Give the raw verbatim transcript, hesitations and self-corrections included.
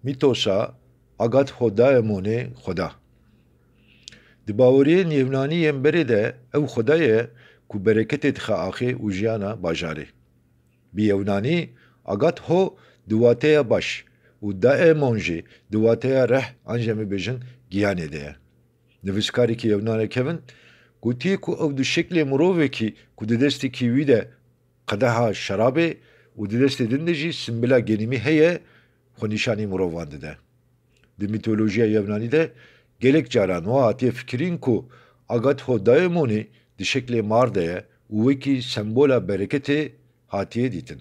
Mîtosa Agathodaemonê Xweda. Di baweriyên Yewnanî yên berê de ew Xweda ye ku bereketê dixe axê û jiyana bajarê. Bi Yewnanî, Agatho di wateya baş û daemon jî di wateya reh an jî em ê bêjin giyanê de ye. Nivîskarekî Yewnanek kevin gotiye ku ew di şeklê mirovekî ku di destekî wî de qedeha şerabê û di destê din de jî simbila genimî heye, xwenîşanî mirovan dide. Di mîtolojiya Yewnanî de gelek caran wa hatiye fikirîn ku Agatho daemonî di şeklê mar de ye û wekî sembola bereketê hatiye dîtin.